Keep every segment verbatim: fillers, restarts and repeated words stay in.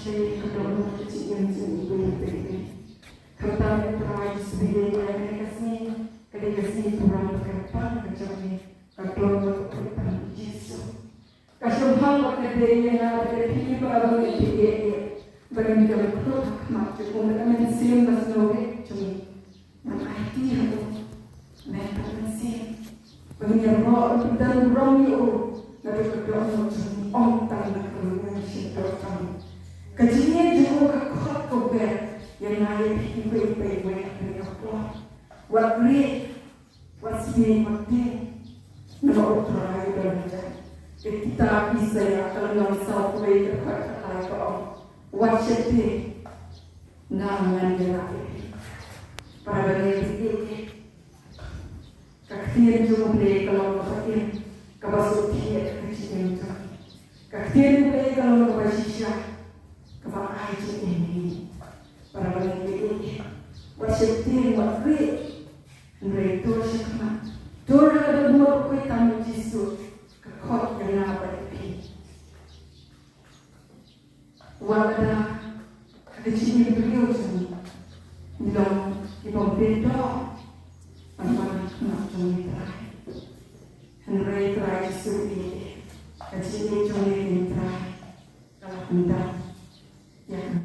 Ka dohnud ka jingim jong ngi iwei pa iwei. Khamtam, Trai Jisu, ïa kane ka sngi ka dei ka sngi burom kyrpang ka jong ngi. Ka dohnud ka kyrpang Jisu. Ka shong hang bad ka dei ïa nga bad ïa phi para bangeit, ïa ba ngin ïa khlur ha khmat jong U Mynsiem Bakhuid jong ngi. Ngan aiti ha u, men bad mynsiem, ba ngin ïaroh ban pyndonkam ïa u naduh ka dohnud jong ngi, ym tang na ka rynsan shisha tang. Ka jingïeit jong u ka khot ka wer ïa nga ïa phi iwei pa iwei ha kane ka por. Wat rieh, wat sniew, wat tieng. Namar U Trai u don hajan. Ka kitab Isaïah ka lynnong sawphew wei ka dkhot khatlai ka ong, wat sheptieng, nga ngan ïalap ïa phi. Para bangeit, ka ktien jong U Blei ka long kaba im, kaba suk thied ha ka jingim jong ngi. Ka ktien U Blei ka long kaba shisha, kaba ai jingim ïa ngi. Para bangeit, wat sheptieng, wat rieh, hynrei dur sha khmat, dur ha ka dohnud bakhuid tam U Jisu, ka khot ïa nga bad ïa phi. Wat lada ha ka jingim briew jong ngi, ngi long ki bym pyndonkam ban wan ha khmat jong ngi Trai. Hynrei Trai Jisu, ka jingim jong ngi Trai, ka la pyndap ïa ka.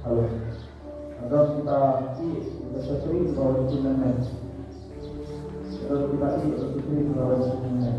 Hello. Agar kita ïoh, kita setri bawa sini. Agar kita ïoh, kita setri bawa sini.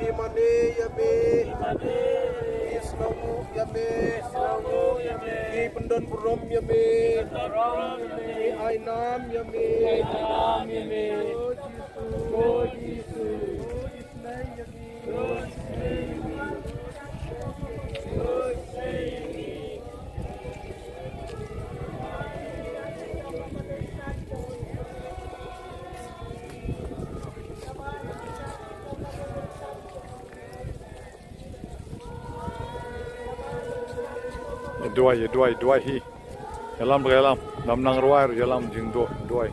Ïa me, ïa me. Ngi sngewbha ïa me. Ngi pyndon burom ïa me. Ngi ai nam ïa me. O Jisu. O Jisu. Duwai, duwai, duwai hi. Ïalam, ïalam. Ngam nang rwai, ïalam jingduwai.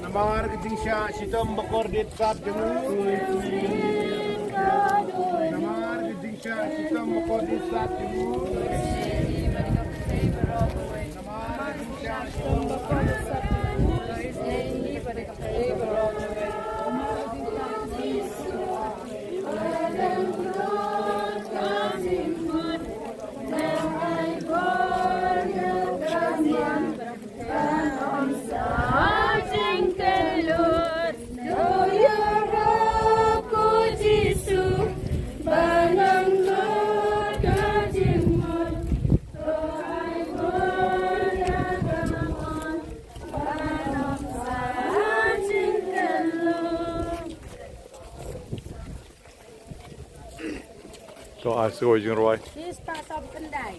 Namar ka jingshah shitom ba kordit kat jong u. Namar ka jingshah shitom ba kordit kat jong u. Namar ka jingshah shitom ba kordit kat jong u. To, ai sa kawei jingrwai. Khrista sawphew khyndai.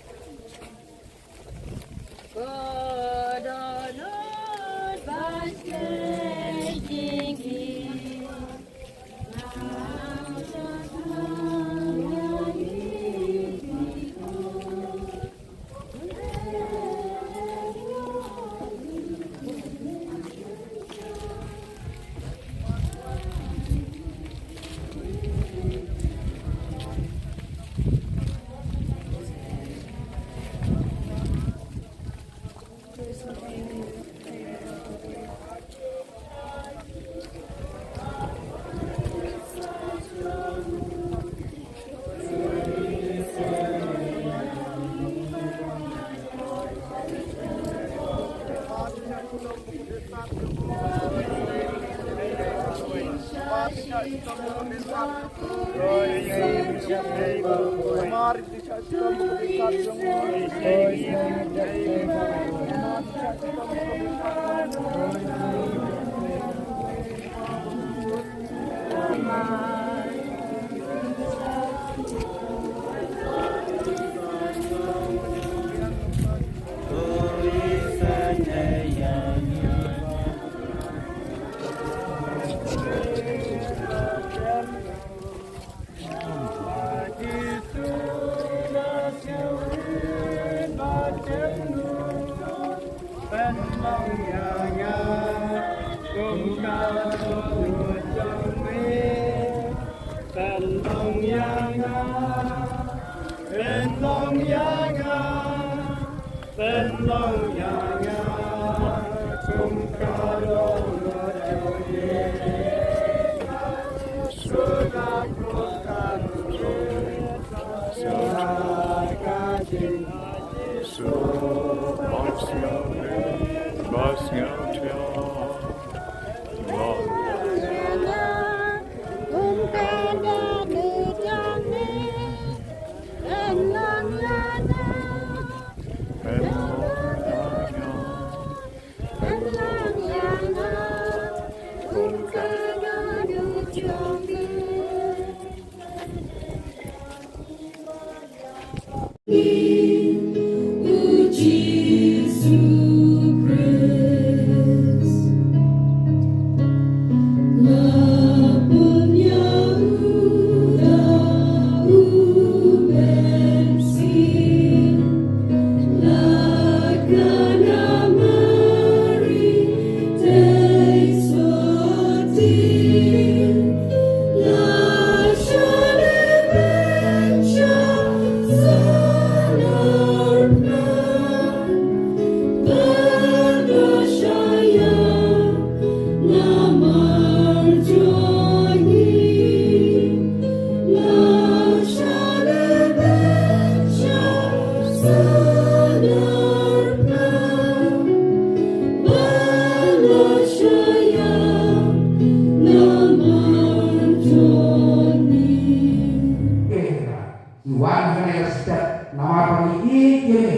Ïeit ïa me.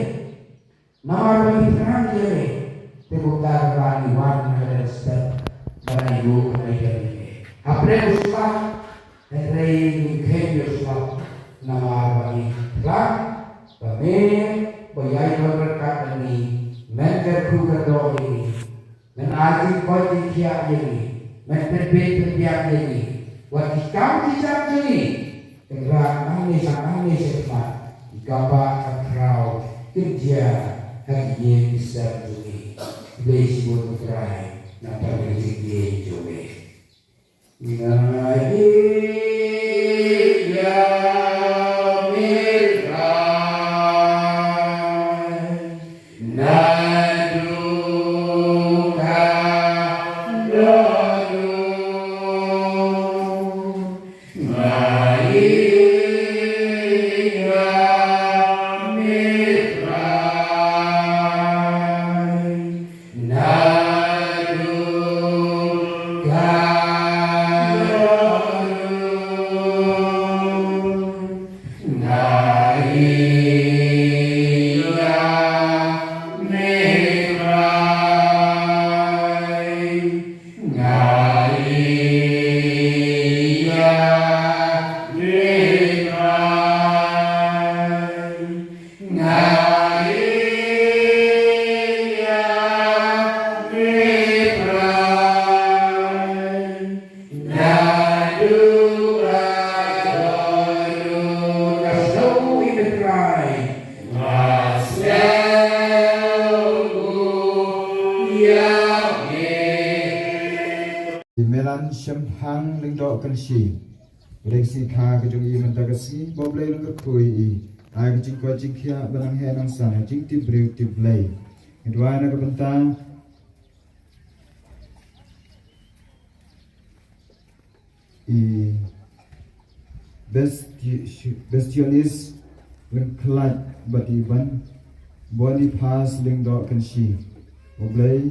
Namar ba ngi thrang ïa me, te kumta Kynrad ngi wan ha lade step ban ïoh ïa me. Hapdeng u slap, hynrei ngi kheiñ ïa u slap namar ba ngi thrang ba me ba ïai don ryngkat bad ngi, men kyrkhu kyrdoh ïa ngi. Men ai jingkoit jingkhiah ïa ngi, men pynbeit pynbiang ïa ngi. Wat ki kam ki jam jong ngi, Kynrad, nangne sha nangne shakhmat, ki kambah ka khraw kin jia ha ki ïing ki sem jong ngi. Khublei shibun ko Trai, nangta ka jingïeit jong me. Nga ïeit ïa me Trai. Naduh ka dohnud nga ïeit ïa me Trai. Naduh ka dohnud nga ïeit ïa me Trai. Nga ïeit ïa me Trai. Nga ïeit ïa me Trai. Naduh ka dohnud nga sngew ïa me Trai. Nga sngew ïa me. Ki Melan Shemphang Lyngdoh Kynshi. Rek si kha ka jong i mynta ka sngi, ba U Blei un kyrkhu ïa i. Ai ka jingkoit jingkhiah ba nang heh nang san, jingtip briew tip Blei. Ngi duwai na ka bynta i Besti-, Bestionis Lyngkhlaiñ bad i Ban, Boniface Lyngdoh Kynshi. U Blei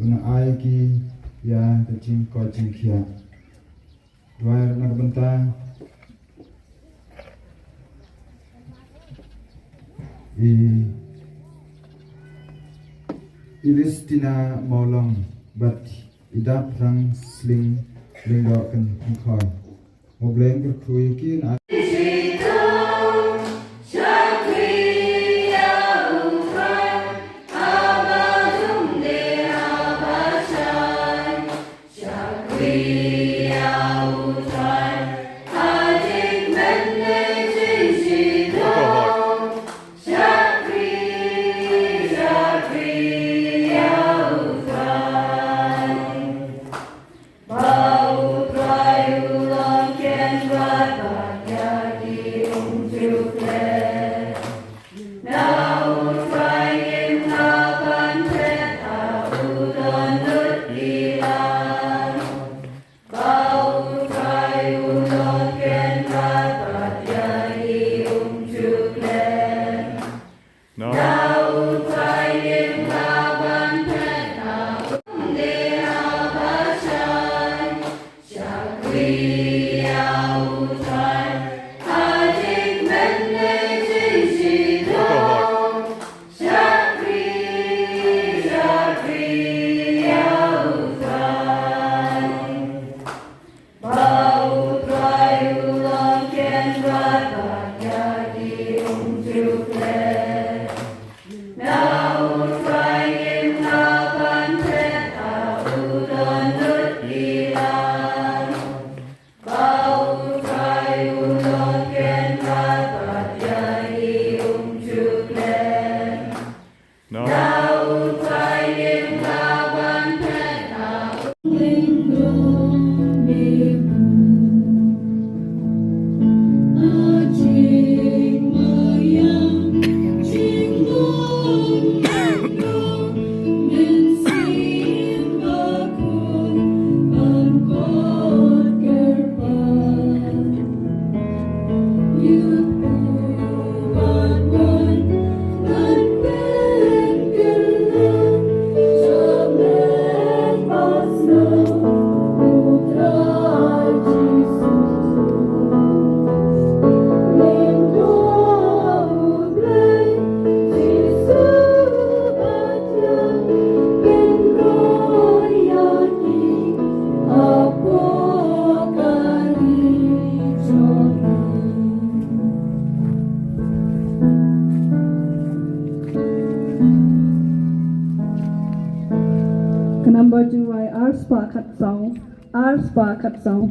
un ai ki ïa ka jingkoit jingkhiah. Duwai na ka bynta i Ilistina Mawlong bad i Dap Rang Sling Lyngdoh Kynkhoi. U Blei un kyrkhu ïa ki. Number two, ai ar spah khatsaw, ar spah khatsaw.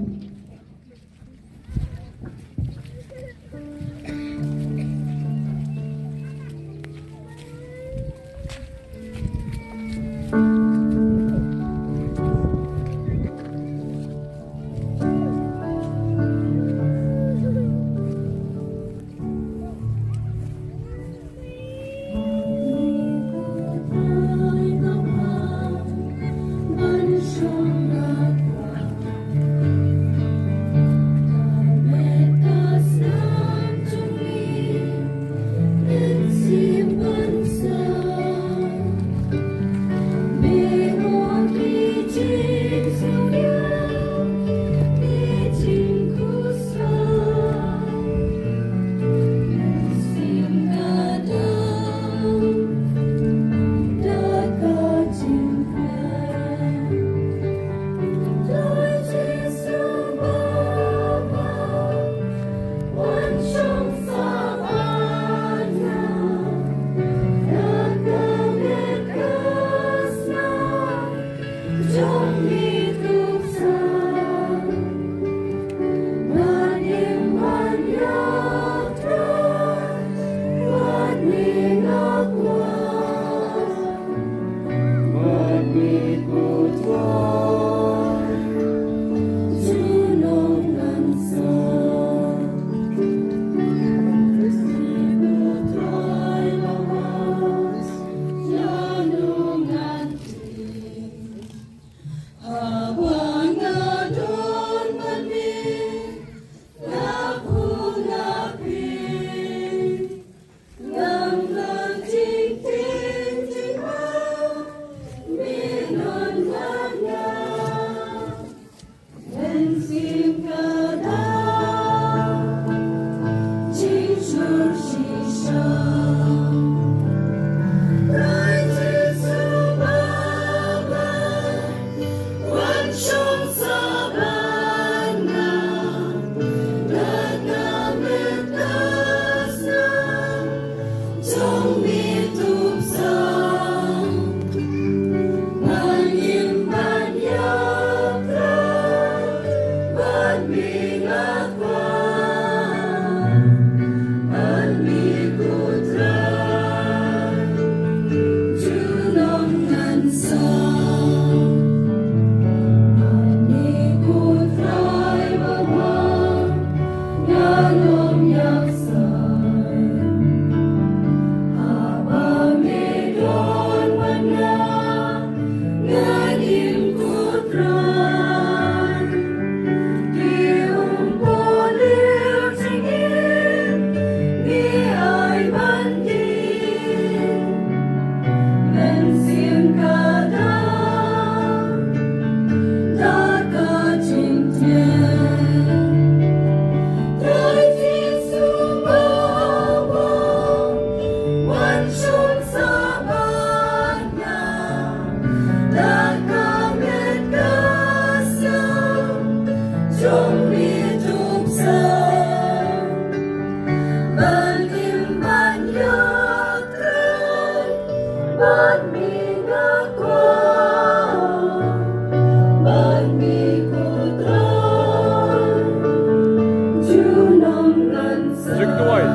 Jingduwai,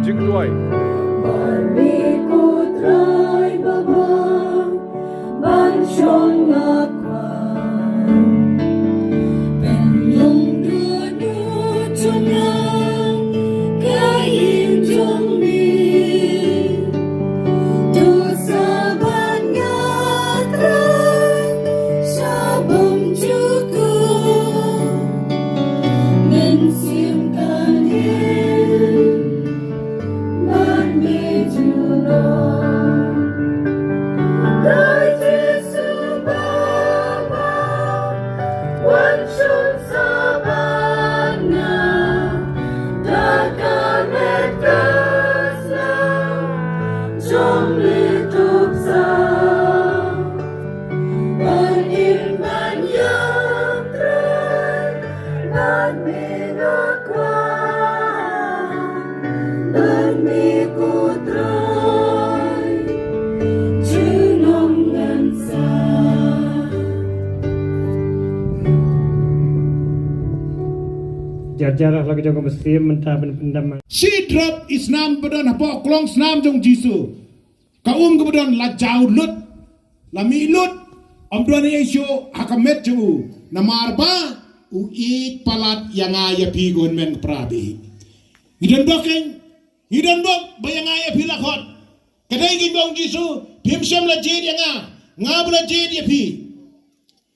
jingduwai. Jara la ka jong ka Mynsiem mynta ban pyndam. Shi drop i snam ba don hapoh klong snam jong Jisu. Ka um kaba don la jaw lut, la mih lut, ym don ei shuh ha ka met jong u. Namar ba u ïeit palat ïa nga ïa phi ko hynmen para baieit. Ngi don bok keiñ, ngi don bok ba ïa nga ïa phi la khot. Ka dei keiñ ba ong Jisu, phim shym la jied ïa nga, nga ba la jied ïa phi.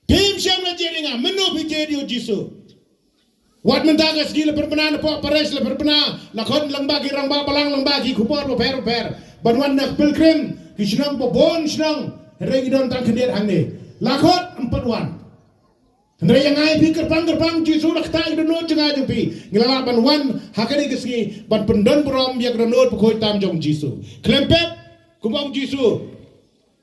Phim shym la jied ïa nga, mynno phi jied ïa u Jisu? Wat mynta ka sngi la pynbna na pok pares, la pynbna, la khot lyngba ki rangbah balang, lyngba ki khubor bapher bapher. Ban wan na pilgrim, ki shnong ba bun shnong, hynrei ngi don tang khyndiat hangne. La khot ym pat wan. Hynrei ïa nga ïa phi kyrpang kyrpang Jisu la ktah ïa ka dohnud jong nga jong phi. Ngi la lah ban wan ha kane ka sngi ban pyndon burom ïa ka dohnud bakhuid tam jong Jisu. Khlem pep, kumba ong Jisu.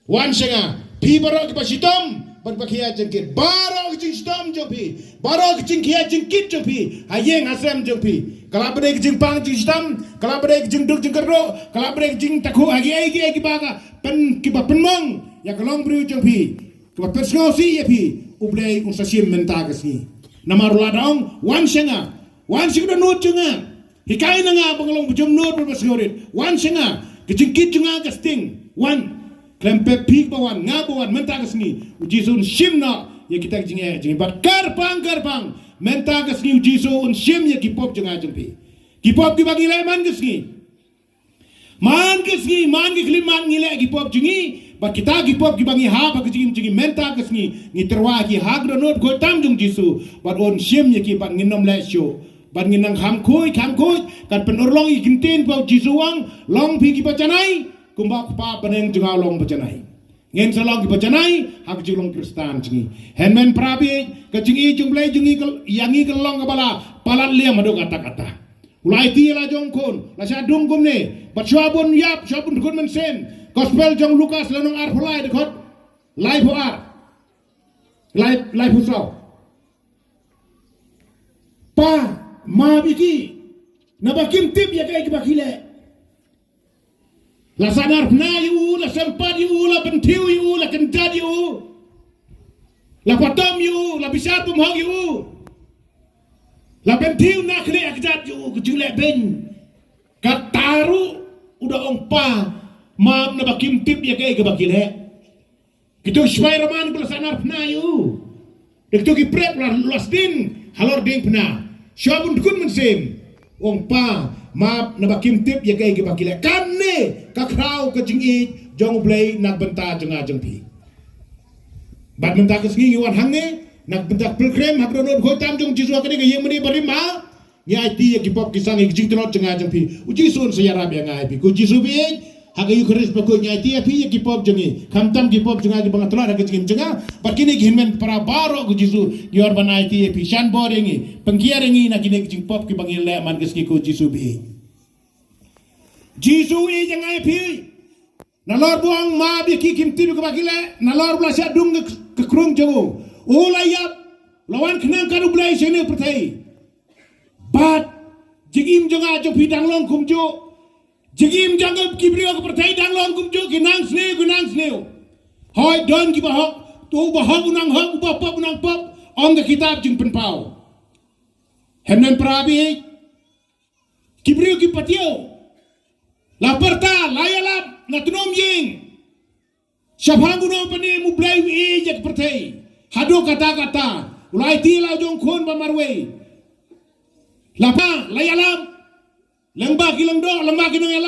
Wan sha nga, phi baroh kiba shitom bad ba khia jingkit. Baroh ki jingshitom jong phi, baroh ki jingkhia jingkit jong phi, ha ïing ha sem jong phi. Ka lah ba dei ki jingpang jingshitom, ka lah ba dei ki jingduk jingkyrduh, ka lah ba dei ki jingtakhuh ha kiei kiei kiba ka pyn, kiba pynmong ïa ka longbriew jong phi. Kaba pynsngewsih ïa phi, U Blei un sa shim mynta ka sngi. Namar u la da ong, wan sha nga, wan sha ka dohnud jong nga. Hikai na nga ba nga long ba jemnud bad ba sngewrit. Wan sha nga, ka jingkit jong nga ka sting. Wan, khlem pep phi ba wan, nga ba wan, mynta ka sngi. U Jisu un shim noh ïa kita ki jingeh jong ngi. Bad kyrpang kyrpang, mynta ka sngi U Jisu un shim ïa ki pop jong nga jong phi. Ki pop kiba ngi leh man ka sngi. Man ka sngi, man ka khyllipmat ngi leh ki pop jong ngi, bad kita ki pop kiba ngi hap ha ka jingim jong ngi mynta ka sngi, ngi tyrwa ki ha ka dohnud bakhuid tam jong Jisu, bad un shim ïa ki bad ngin ym leh shuh, bad ngin nang kham khuid, kham khuid, kan pynurlong ïa ki ktien ba u Jisu u ong, long phi kiba janai, kumba u Kpa bneng jong nga u long ba janai. Ngin sa long kiba janai ha ka jinglong Khristan jong ngi. Hynmen para baieit, ka jingïeit jong U Blei jong ngi ka, ïa ngi ka long kaba la palat liam haduh katta katta. U la aiti ïa la jong khun, la shah dung kumne, bad shuwa bun ïap, shuwa bun dkhot mynsiem. Gospel jong Lukas lynnong arphew lai dkhot laiphew ar. Lai, laiphew saw. Pa, map ïa ki, naba kim tip ïa kaei kaba ki leh. La sahnarphna ïa u, la sympat ïa u, la bynthiew ïa u, la kynjat ïa u. La patom ïa u, la bishar bymhok ïa u. La bynthiew na khlieh ha kjat ïa u, ka jingleh beiñ. Kata ruh u da ong pa, map naba kim tip ïa kaei kaba ki leh. Kito ki shipai Roman ki la sahnarphna ïa u. Kito ki prep la, la sdien halor diengphna. Shuwa bun dkhot mynsiem. U ong pa, map naba kim tip ïa kaei kaba ki leh. Kane ka khraw ka jingïeit jong U Blei na ka bynta jong nga jong phi. Bad mynta ka sngi ngi wan hangne na ka bynta pilgrim ha ka dohnud bakhuid tam jong Jisu ha kane ka ïing mane barim ha. Ngi aiti ïa ki pop ki sang ïa ki jingtlot jong nga jong phi. U Jisu un sa ïarap ïa nga ïa phi. Ko Jisu baieit, ha ka Eukharist bakhuid ngi aiti ïa phi ïa ki pop jong ngi. Khamtam ki pop jong nga kiba nga tlot ha ka jingim jong nga. Bad kine ki hynmen para baroh ko Jisu, ngi wan ban aiti ïa phi. Shan bor ïa ngi. Pynkhiah ïa ngi na kine ki jingpop kiba ngi leh man ka sngi ko Jisu baieit. Jisu ïeit ïa nga ïa phi. Nalor ba u ong map ïa ki kim tip ïa kaba ki leh, nalor ba la shah dung ka, ka krung jong u. U la ïap, la wan khnang kat U Blei sha kane ka pyrthei. Bad jingim jong nga jong phi dang long kumjuh. Jingim jong ki briew ka pyrthei dang long kumjuh, ki nang sniew, ki nang sniew. Hooid don kiba hok, to uba hok u nang hok, uba pop u nang pop, ong ka kitab Jingpynpaw. Hynmen para baieit, ki briew ki patiaw. La pyrta, la ïalap, na tnum ïing. Shaphang u nongpynim U Blei u ïeit ïa ka pyrthei. Haduh katta katta. U la aiti la jong khun ba marwei. La pa, la ïalap. Lyngba ki lyngdoh, lyngba ki nongïalap.